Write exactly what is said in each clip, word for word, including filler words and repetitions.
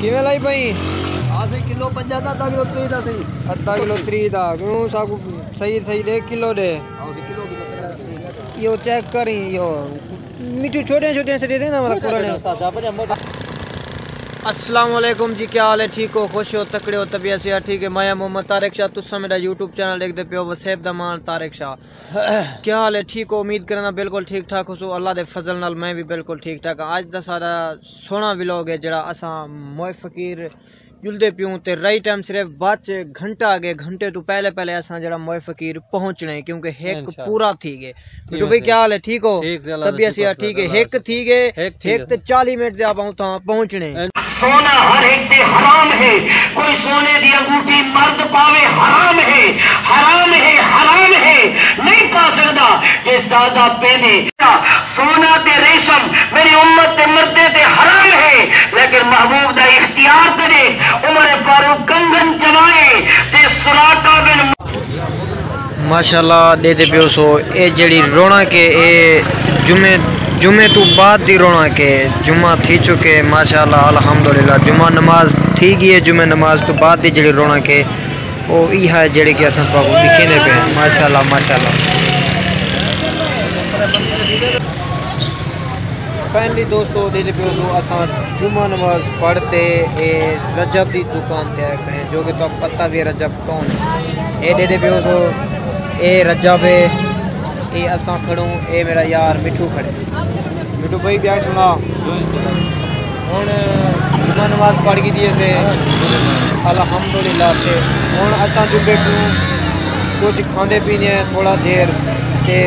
کیویں لائی پئی؟ آسی کلو پنجاہ دا، ادھا کلو تریہہ دا سہی۔ ادھا کلو تریہہ دا، کیوں ساکوں سہی سہی ڈے، کلو ڈے۔ آسی کلو کلو پنجاہ دا۔ ایہو چیک کریں، ایہو مٹھو چھوٹیاں چھوٹیاں سٹی دے نا، مطلب، کراڑیاں۔ السلام علیکم جی، کیا حال ہے؟ ٹھیک ہو؟ خوش ہو؟ تکڑے ہو؟ طبیعت صحت ٹھیک ہے؟ میں محمد طارق شاہ، تساں میرا یوٹیوب چینل ڈیکھدے پیو، وسیب دا مان طارق شاہ۔ کیا حال ہے؟ ٹھیک ہو؟ امید کرنا بالکل ٹھیک ٹھاک ہوسو۔ اللہ دے فضل نال میں بھی بالکل ٹھیک ٹھاک ہاں۔ اج دا سارا سوہنا ولاگ ہے جڑا اساں موئے فقیر جلدے پیوں تے رائی ٹائم صرف بچ گھنٹہ آ گئے، گھنٹے تو پہلے پہلے اساں جڑا موئے فقیر پہنچنے، کیونکہ ہک انشاءاللہ۔ پورا تھی گئے۔ مٹھو بھائی، کیا حال ہے؟ ٹھیک ہو؟ ٹھیک سے، اللہ دی طبیعت صحت ٹھیک ہے؟ اللہ ہک تھی گئے، ہک تھی ہک گئے۔ تے چالیس منٹ دے آپ اتھاں پہنچنے۔ سونا ہر ہک تے حرام ہے، کوئی سونے دی انگوٹھی مرد پاوے حرام ہے، حرام ہے، حرام ہے، نہیں پا سکدا جے زیادہ پیندے۔ سونا تے ریشم میری امت دے مردے تے حرام ہے، لیکن محبوب دا اختیار تے ݙے۔ عمر فاروق کنگن چوائے تے سراقہ بن ماشاءاللہ، ݙیہدے پیو سو، اے جیڑھی رونق ہے، اے جمعے، جمعے توں بعد دی رونق ہے۔ جمعہ تھی چکے، ماشاءاللہ، الحمدللہ، جمعہ نماز تھی ڳئی ہے۔ جمعے نماز توں بعد دی جیڑھی رونق ہے، او ایہا ہے جیڑھی کہ اساں تہاکوں ݙکھیندے پئے ہیں۔ ماشاءاللہ، ماشاءاللہ۔ فائنلی دوستو، ݙیہدے پیو سو، اساں جمعہ نماز پڑھ تے اے رجب دی دکان تے آئے کھڑے ہیں، جو کہ تہاکوں پتہ بھی ہے رجب کون ہے۔ اے ݙیہدے پیو سو، اے رجب ہے، اے اساں کھڑوں، اے میرا یار مٹھو کھڑے۔ مٹھو بھائی، ٻیا سݨا۔ ہݨ جمعہ نماز پڑھ گھدی ہے سے، الحمدللہ۔ تے ہݨ اساں جو ٻیٹھوں کجھ کھاندے پیندے ہیں تھوڑا دیر، تے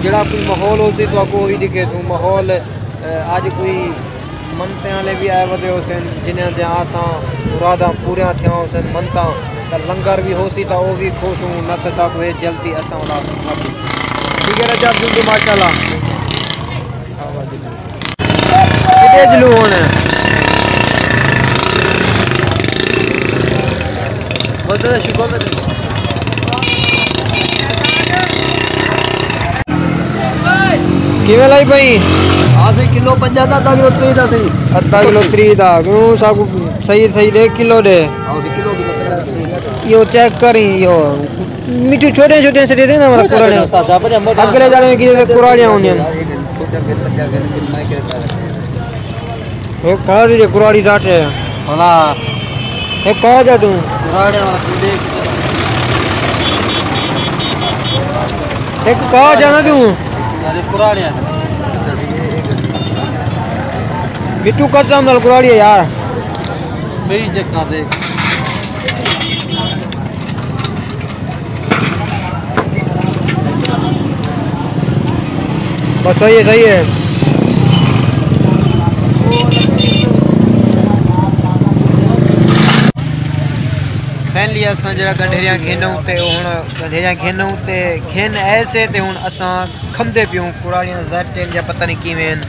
جیڑھا کوئی ماحول ہوسی تہاکوں وی ݙکھیسوں۔ ماحول، اے، اڄ کوئی منتیں والے وی آئے ودے ہوسن، جنہاں دیاں آساں مراداں پوریاں تھیاں ہوسن۔ منتاں تاں لنگر وی ہوسی تاں او وی کھوسوں، نہ تاں ساکوں ہے جلدی اساں انہاں کوں کھادی۔ ٹھیک ہے رجب جلدی، ماشاءاللہ۔ کݙے جلو ہݨ؟ بس شکر۔ کیویں لائی پئی؟ آسی کلو پنجاہ دا، ادھا کلو تریہہ دا سہی۔ ادھا کلو تریہہ دا، کیوں ساکوں سہی سہی ݙے، کلو ݙے۔ آسی کلو کلو پنجاہ دا۔ ایہو چیک کریں، ایہو مٹھو چھوٹیاں چھوٹیاں سٹی دے نا، مطلب، کراڑیاں۔ اڳلے ڄاݨے کیتے کراڑیاں ہوندیاں۔ ہک کھا ݙے کراڑی ڈاٹ ہے۔ بھلا۔ ہک کھا جا توں۔ کراڑے والا توں ݙیکھ۔ ہک کھا جا نا توں۔ ارے کراڑے۔ مٹھو قسم نال کراڑی ہے یار۔ میری چکا ݙیکھ۔ بس صحیح ہے، صحیح ہے۔ فائنلی اساں جیڑھا گنڈھیریاں گھنوں تے ہݨ گنڈھیریاں گھنوں تے گھن ایسے تے ہݨ اساں کھمدے پیوں کراڑیاں زیٹن یا پتہ نہیں کیویں ہن،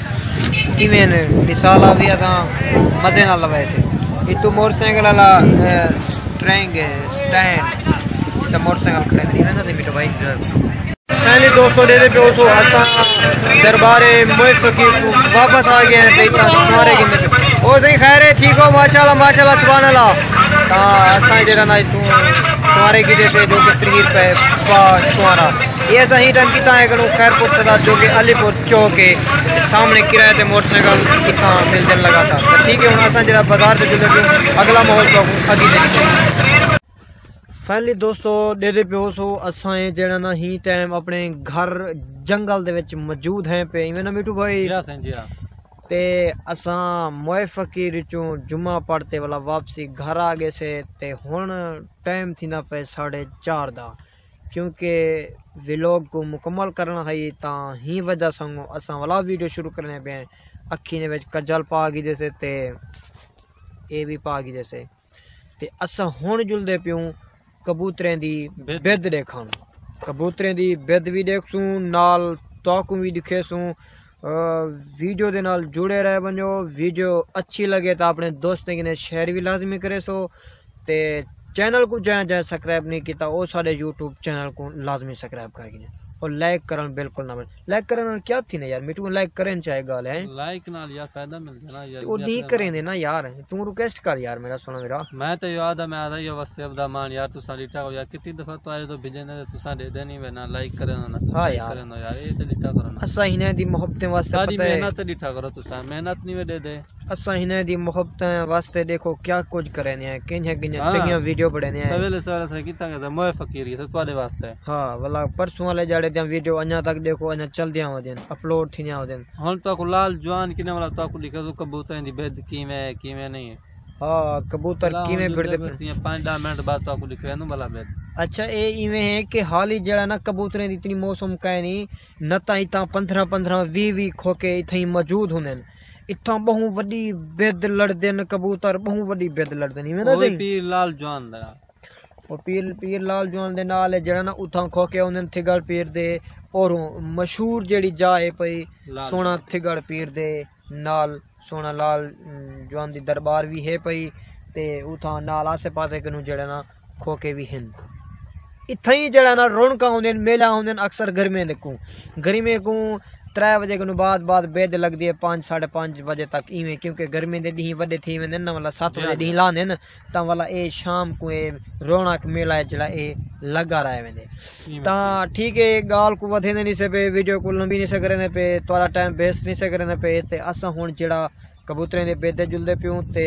کیویں ہن۔ مثال آ وی اساں مزے نال لوائے تے۔ اتوں موٹر سائیکل والا، اے، سٹرینگ ہے، سٹینڈ، جتھاں موٹر سائیکل کھڑے تھے نا، تے مٹھو بھائی۔ فائنلی دوستو، ݙیہدے پیو سو، اساں دربار موئے فقیر توں واپس آ ڳئے ہیں تے اتھاں چھوارے گھندے پئے۔ او سئیں خیر ہے، ٹھیک ہو؟ ماشاءاللہ، ماشاءاللہ، سبحان اللہ۔ تاں اساں جیڑھا نا اتھوں چھوارے گھدے سے جو کہ تریہہ روپے پا چھوارا۔ اے اساں ہی ٹائم کیتا ہے کݨوں خیر پور صدر جو کہ علی پور چوک ہے۔ تے سامݨے کرائے تے موٹر سائیکل اتھاں ملدن لڳا تھا۔ تاں ٹھیک ہے، ہݨ اساں جیڑھا بازار تے جلدے پیوں، اڳلا ماحول تہاکوں اڳی ݙیکھدے۔ فائنلی دوستو، ݙیہدے پیو سو، اساں اے جیڑھا نا ہی ٹائم اپݨے گھر جنگل دے وچ موجود ہیں پئے، ایویں نا مٹھو بھائی؟ جی ہاں سائیں، جی ہاں۔ تے اساں موئے فقیر وچوں جمعہ پڑھ تے ولا واپسی گھر آ ڳئے سے، تے ہݨ ٹائم تھیندا پئے ساڑھے چار دا، کیونکہ ولاگ کوں مکمل کرݨا ہئی، تاں ہی وجہ سانگوں اساں ولا ویڈیو شروع کرݨے پئے ہیں۔ اکھیں دے وچ کجل پا گھدے سے تے اے وی پا گھدے سے۔ تے اساں ہݨ جلدے پیوں کبوتریں دی بد۔ بد ݙیکھݨ۔ کبوتریں دی بد وی ݙیکھسوں، نال تہاکوں وی ݙکھیسوں۔ آ، ویڈیو دے نال جڑے رہ ونڄو۔ ویڈیو اچھی لڳے تاں اپݨے دوستیں کنے شیئر وی لازمی کریسو۔ تے چینل کوں جئیں جئیں سبسکرائب نہیں کیتا، او ساݙے یوٹیوب چینل کوں لازمی سبسکرائب کر گھنو۔ او لائک کرݨ بالکل نہ بھلے۔ لائک کرݨ نال کیا تھیندے یار؟ میٹھو لائک کرݨ چاہے ڳالھ ہے۔ لائک نال یار فائدہ ملدا نا یار۔ تے او نہیں کریندے نا یار۔ توں ریکویسٹ کر یار میرا سوہݨا ویرا۔ میں تے یاد ہے، میں آہدا یا وسیب دا مان یار، تساں ݙٹھا کرو یار، کتنی دفعہ تہاݙے توں بھیڄے نے، تساں ݙیہدے نہیں وے نا، لائک کرے نا، ہاں سبسکرائب یار۔ کرے نا یار، اے تے ݙٹھا کرو نا۔ اساں ہنیں دی محبتیں واسطے ساری پتہ ہے۔ محنت تے ݙٹھا کرو تساں، محنت نہیں وے ݙیہدے۔ اساں ہنیں دی محبتیں واسطے ݙیکھو کیا کجھ کریندے ہیں، کنجھاں کنجھاں ہاں۔ چنگیاں ویڈیو بݨیندے ہیں۔ سویلے سویلے اساں کیتا کہ موئے فقیر ہی تہاݙے واسطے۔ ہاں، ولا پرسوں والے جاڑے دیاں ویڈیو انڄاں تک ݙیکھو، انڄاں چلدیاں ہوندین، اپلوڈ تھیندیاں ہوندین۔ ہݨ تہاکوں لال جوان کنیں والا تہاکوں ݙکھیسوں کبوتریں دی بھد کیویں ہے، کیویں نہیں ہے۔ ہاں، کبوتر بھلا کیویں ہݨ بھڑدے پن۔ ݙیکھسوں پنج ݙاہ منٹ بعد تہاکوں ݙکھیسوں بھلا بھد۔ اچھا، اے ایویں ہے کہ حالی جیڑھا نا کبوتریں دی اتنی موسم کائنی، نہ تاں اتھاں پندرہ پندرہ ویہہ ویہہ کھوکے اتھاں ہی موجود ہوندن، اتھاں ٻہوں وݙی بھد لڑدن کبوتر، ٻہوں وݙی بھد لڑدن، ایویں نا اوئے صحیح؟ پیر لال جوان دا۔ او پیر، پیر لال جوان دے نال ہے جیڑھا نا اتھاں کھوکے ہوندن تھڳڑ پیر دے، اور مشہور جیڑھی جا ہے پئی لال سوہݨا جوان۔ تھڳڑ پیر دے نال سوہݨا لال، ام، جوان دی دربار وی ہے پئی، تے اتھاں نال آسے پاسے کنوں جیڑھا نا کھوکے وی ہن۔ اتھاں ہی جیڑھا نا رونقاں ہوندین، میلہ ہوندین اکثر گرمیاں دے کوں۔ گرمیاں کوں ترے وجے کنوں بعد، بعد بھد لڳدی ہے، پنج، ساڑھے پنج وجے تک ایویں، کیونکہ گرمیاں دے ݙینہہ وݙے تھی ویندن نا، مطلب ست وجے ݙینہہ لاہندن۔ تاں ولا اے شام کوں اے رونق میلہ ہے جیڑھا اے لڳا رہ ویندے۔ تاں ٹھیک ہے، ڳالھ کوں ودھیندے نہیں سے پئے، ویڈیو کوں لمبی نہیں سے کریندے پئے، تہاݙا ٹائم ویسٹ نہیں سے کریندے پئے، تے اساں ہݨ جیڑھا کبوتریں دے بھد جلدے پیوں تے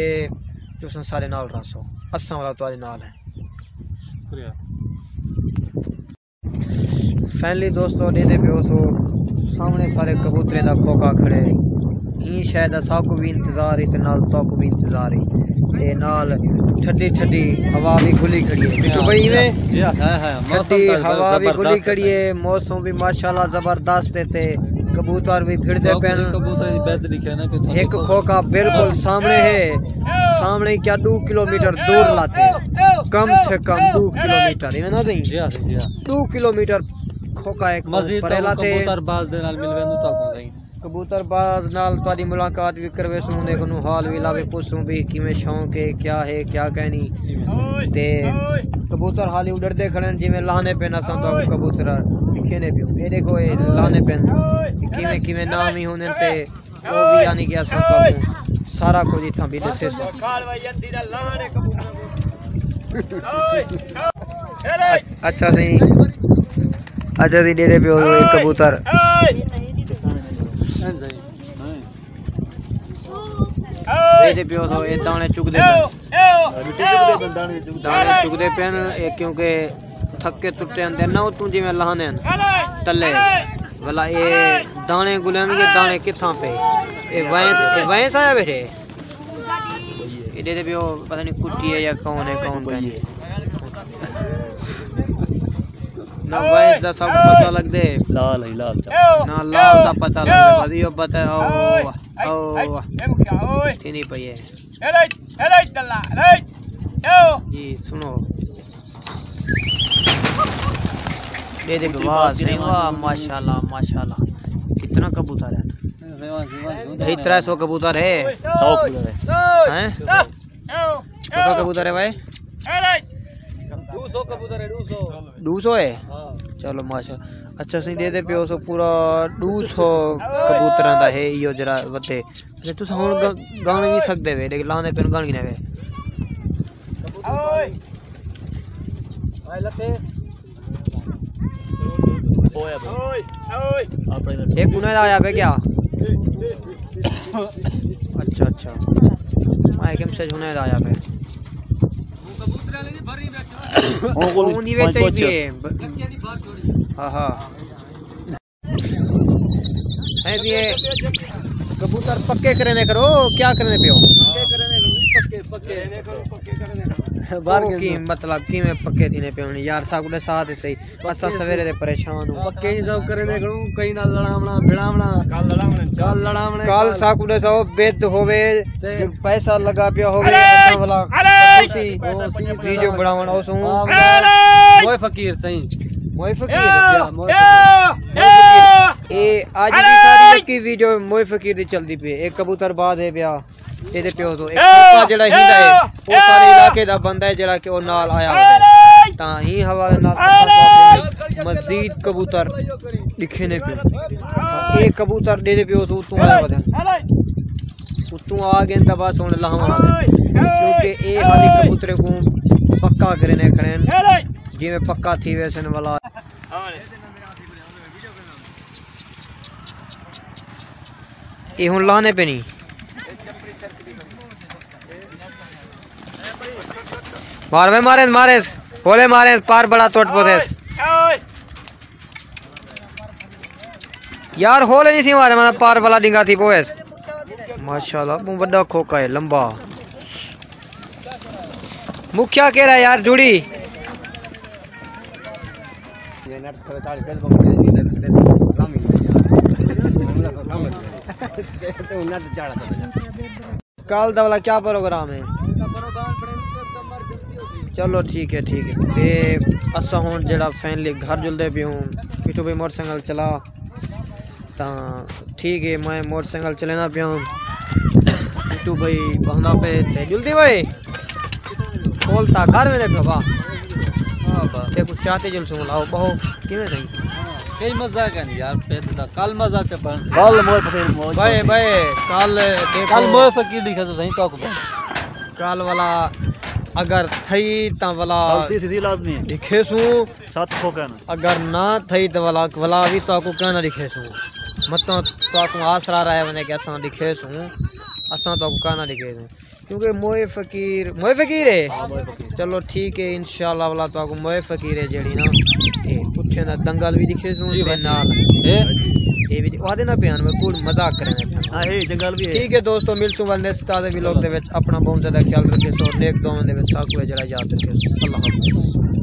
تساں سارے نال رہسو، اساں ولا تہاݙے نال ہیں۔ شکریہ۔ فائنلی دوستو، ݙیہدے پیوسو سامݨے سارے کبوتریں دا کھوکا کھڑے۔ ایں شے دا ساکوں وی انتظار ہی تے نال تہاکوں وی انتظار ہی۔ تے نال ٹھڈی ٹھڈی ہوا وی گھلی کھڑی ہے۔ مٹھو بھائی ایویں؟ جی ہاں، ہاں، ہاں، موسم ٹھڈی ہوا وی گھلی کھڑی ہے، موسم وی ماشاءاللہ زبردست ہے تے کبوتر وی بھڑدے پن۔ کبوتر دی بھد ݙکھے نا کہ ہک کھوکا بالکل سامݨے ہے، سامݨے کیا ݙو کلومیٹر دور لاتے، کم سے کم ݙو کلومیٹر، ایویں نا سئیں؟ جی ہاں، جی ہاں۔ ݙو کلومیٹر کھوکا ہک مزید پرے لاتے۔ کبوتر باز دے نال مل ویندو تاکوں سئیں۔ کبوتر باز نال تہاݙی ملاقات وی کرویسوں، اوندے کنوں حال وی لاوے پچھسوں بھی کیویں شوق ہے، کیا ہے، کیا کائنی۔ تے کبوتر حالی اݙردے کھڑن، جیویں لاہندے پن اساں تہاکوں کبوتر ݙکھیندے پیوں۔ اے ݙیکھو، اے لاہندے پن، کیویں کیویں نام وی ہوندن تے او وی یعنی کہ اساں تہاکوں سارا کجھ اتھاں بھی ݙسیسوں۔ اچھا سئیں، اچھا سئیں، ݙیہدے پیوسو اے کبوتر۔ ݙیہدے پیوسو اے داݨے چڳدے پن۔ داݨے چڳدے پن، اے کیونکہ تھکے تٹے ہوندے نا، اتوں جیویں لاہندے ہن تلے۔ ولا اے داݨے گلن گے، داݨے کتھاں پئے؟ اے وینس، اے وینس آیا بیٹھے۔ اے ݙیہدے پیو، پتہ نہیں کٹی ہے یا کون ہے، کون کائنی۔ نہ وینس دا سب پتہ لڳدے۔ لال ہے، لال چا۔ نہ لال دا پتہ لڳدے، بس ایہو پتہ ہے، او، او، تھیندی پئی ہے۔ جی، سݨو۔ ݙیہدے پیو، واہ سئیں، واہ، ماشاءاللہ، ماشاءاللہ۔ کتنا کبوتر ہے؟ ڈھائی ترے سو کبوتر ہے۔ سو کبوتر ہے۔ ہیں؟ کتنا کبوتر ہے بھائی؟ ݙو سو کبوتر ہے، ݙو سو۔ ݙو سو ہے؟ ہاں۔ چلو ماشاءاللہ۔ اچھا سئیں، ݙیہدے پیوسو پورا ݙو سو کبوتراں دا ہے ایہو جیڑھا ودے۔ اچھا، تساں ہݨ ڳ-، ڳانے وی سڳدے وے، ݙیکھ لاہندے پن ڳانے وے۔ اے کنے دا آیا پئے کیا؟ اچھا، اچھا۔ میں کم سے سنے دا آیا پئے۔ ہاں، ہاں۔ ہے جی، اے کبوتر پکے کریندے کرو، کیا کریندے پیو؟ پکے، پکے، پکے۔ باہر او کی مطلب، کیویں پکے تھیندے پئے ہن یار، ساکوں ݙسا تے صحیح۔ اساں سویرے دے پریشان ہوں۔ پکے ہی سب کریندے کروں، کہیں نال لڑاوݨا، بھڑاوݨا۔ کل لڑاوݨے، کل لڑاوݨے، کل کل۔ ساکوں ݙساؤ، بھد ہووے، تے جو پیسہ لڳا پیا ہووے، اساں والا۔ او سی، او سی ویڈیو بݨاوݨ، او سوں۔ موئے فقیر سئیں۔ موئے فقیر۔ جی ہاں، موئے فقیر۔ اے اڄ دی ساری لکی ویڈیو موئے فقیر دی چلدی پئی۔ اے کبوتر باز ہے پیا۔ ایندے پیو سو۔ اے کھوکا جیڑھا ہیندا ہے، او سارے علاقے دا بندہ ہے جیڑھا کہ او نال آیا ہوندے۔ تاں ایں حوالے نال اساں تہاکوں مزید کبوتر ݙکھیندے پیوں۔ اے کبوتر ݙیہدے پیوں، اتوں آ ودن۔ اتوں آ ڳئن تاں بس ہݨ لہوݨ آلے۔ کیونکہ اے حالی کبوتریں کوں پکا کریندے کھڑن۔ جیویں پکا تھی ویسن ولا۔ اے ہݨ لہندے پئے نی۔ مار وے، ماریس، ماریس۔ ہولے ماریس، پار بلا تٹ پوسیس۔ یار، ہولے نہیں سی مارے، مطلب پار بلا ݙنگا تھی پویس۔ ماشاءاللہ، بہوں وݙا کھوکا ہے، لمبا۔ مکھیا کیڑھا یار، ڈوڑی؟ کل دا والا کیا پروگرام ہے؟ چلو ٹھیک ہے، ٹھیک ہے۔ تے اساں ہݨ جیڑھا فائنلی گھر جلدے پئے ہوں، مٹھو بھائی موٹر سائیکل چلا، تاں ٹھیک ہے، میں موٹر سائیکل چلیندا پیا ہوں۔ مٹھو بھائی بہندا پئے تے جلدی ہوئے۔ کول تا گھر ویندے پئے، واہ۔ ہاں، بس۔ تے کچھ چاہتے جلسوں لاؤ، بہو، کیویں سہی؟ کئی مزہ کن یار، پت دا کل مزہ چ بن سی۔ کل موئے فقیر موج بھائی، بن سی۔ بھائی، کل دیکھو۔ کل موئے فقیر ݙکھیسوں سہی تو کو۔ کل والا اگر تھئی تاں والا کل تھی سی لازمی ہے۔ ݙکھیسوں۔ سات کھوکا نا۔ اگر نہ تھئی تاں والا، والا وی تو کو کہنا ݙکھیسوں۔ متاں تو کو آسرا رہے ونے کہ اساں ݙکھیسوں، اساں تو کو کہنا ݙکھیسوں۔ کیونکہ موئے فقیر، موئے فقیر ہے؟ ہاں، موئے فقیر۔ چلو ٹھیک ہے، انشاءاللہ والا تو کو موئے فقیر ہے جیڑھی نا، اے پٹھے دا دنگل وی ݙکھیسوں جی تے بھائی۔ نال اے؟ اے وی آہدے نہ پئے ہن، میں کوڑ مذاق کریندے پئے ہن۔ ہاں، اے جنگل وی ہے۔ ٹھیک ہے دوستو، ملسوں ول نیکسٹ تازے ولاگ دے وچ۔ اپنا بہوں زیادہ خیال رکھیسو، نیک دعاواں دے وچ ساکوں ہے جیڑھا یاد رکھیسو۔ اللہ حافظ۔